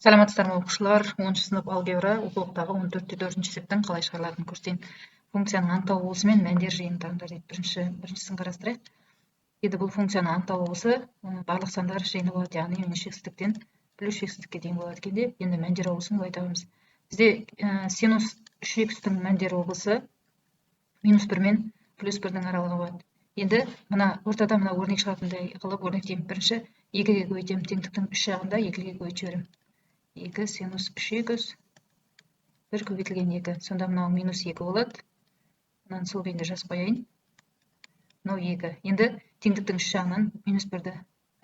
Саламатсыздар ма, оқушылар? 10 сынып алгебра оқулықтағы 14.4 есептің қалай шығарылатынын көрсетейін. Функцияның анықтау облысы мен мәндер жиынын табыңдар дейді. Біріншісін қарастырайық. Енді бұл функцияның анықтау облысы барлық сандар жиыны болады, яғни минус шексіздіктен плюс шексіздікке дейін болады екен де. Енді мәндер облысын былай табамыз. Бізде синус 3x-тің мәндер облысы минус 1 мен плюс 1-дің аралығы болады. Енді мына ортада мына өрнек шығатындай қылып өрнектеймін. Бірінші 2-ге көбейтемін, теңдіктің үш жағында 2-ге көбейтіп жіберемін. 2 синус 3x 1 көбейтілген 2. Сонда мынау минус 2 болады. Мынаны сол күйінде жазып қояйын. Мынау 2. Енді теңдіктің үш жағынан минус 1-ді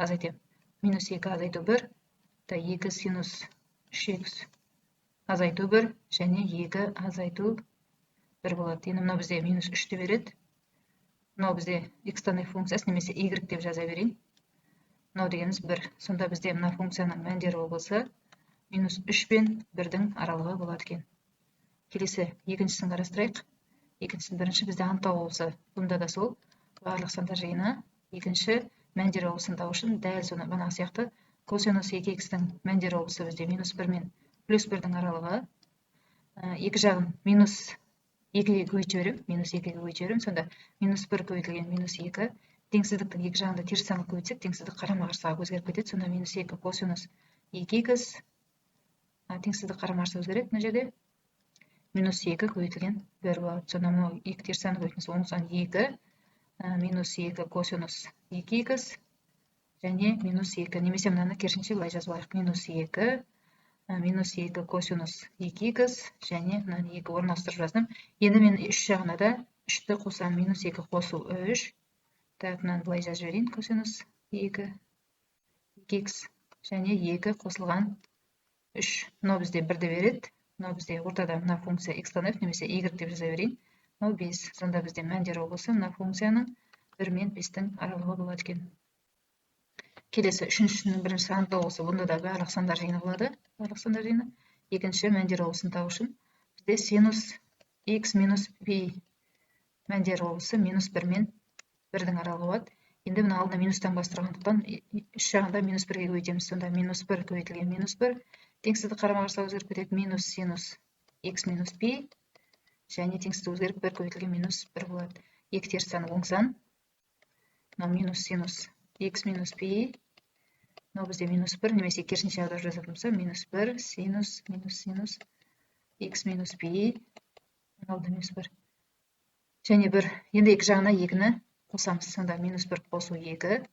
азайтемін. Минус 2 азайту 1, да 2 синус 3x азайту 1 және 2 азайту 1 болады. Енді мынау бізде минус 3-ті береді. Мынау бізде x-тан f функциясы немесе y деп жаза берейін. Мынау дегеніміз 1. Сонда бізде мына функцияның мәндер облысы минус 3 пен 1-дің аралығы болады екен. Келесі екіншісін қарастырайық. Екіншісін бірінші бізде анықтау облысы, бұнда да сол барлық сандар жиыны. Екінші мәндер облысын табу үшін дәл соны бағанағы сияқты косинус 2x-тің мәндер облысы бізде минус 1 мен плюс 1-дің аралығы. Екі жағын минус 2-ге көбейтіп жіберемін, минус 2-ге көбейтіп жіберемін. Сонда минус 1 көбейтілген минус 2, теңсіздіктің екі жағында теріс санға көбейтсек, теңсіздік қарама-қарсыға өзгеріп кетеді. Сонда минус 2 косинус 2x, теңсіздік қарама-қарсы өзгереді, мына жерде минус 2 көбейтілген 1 болады. Сонда мынау екі теріс санды көбейткен оң сан 2, минус 2 косинус 2x және минус 2, немесе мынаны керісінше былай жазып алайық: минус 2, минус 2 косинус 2x және мынаны 2 орналастырып жаздым. Енді мен үш жағына да 3-ті қосамын. Минус 2 қосу 3. Так, мынаны былай жазып жіберейін: косинус 2 2x және 2 қосылған 3. Мынау бізде 1-ді береді. Мынау бізде ортада мына функция x f немесе y деп жаза берейін. Мынау 5. Сонда бізде мәндер облысы мына функцияның 1 мен 5-тің аралығы болады екен. Келесі үшіншісінің бірінші анықтау облысы, бұнда да барлық сандар жиыны болады, барлық сандар жиыны. Екінші мәндер облысын табу үшін бізде синус x минус пи мәндер облысы минус 1 мен 1-дің аралығы болады. Енді мына алдына минус таңбасы тұрғандықтан, үш жағында минус 1-ге көбейтеміз. Сонда минус 1 көбейтілген минус 1, теңсіздік қарама-қарсы өзгеріп кетеді, минус синус x минус пи және теңсіздік өзгеріп 1 көбейтілген минус 1 болады. Екі теріс сан оң сан. Мынау минус синус x минус пи, мынау бізде минус 1, немесе керісінше аударып жазатын болсам, минус 1 синус минус синус x минус пи, алдында минус 1 және 1. Енді екі жағына екіні қосамыз. Сонда минус 1 қосу 2,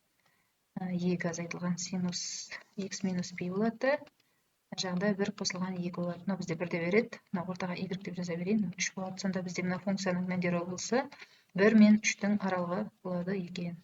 2 азайтылған синус x минус пи болады да, мына жағында 1 қосылған 2 болады. Мынау бізде 1-ді береді. Мына ортаға y деп жаза берейін, 3 болады. Сонда бізде мына функцияның мәндер облысы 1 мен 3-тің аралығы болады екен.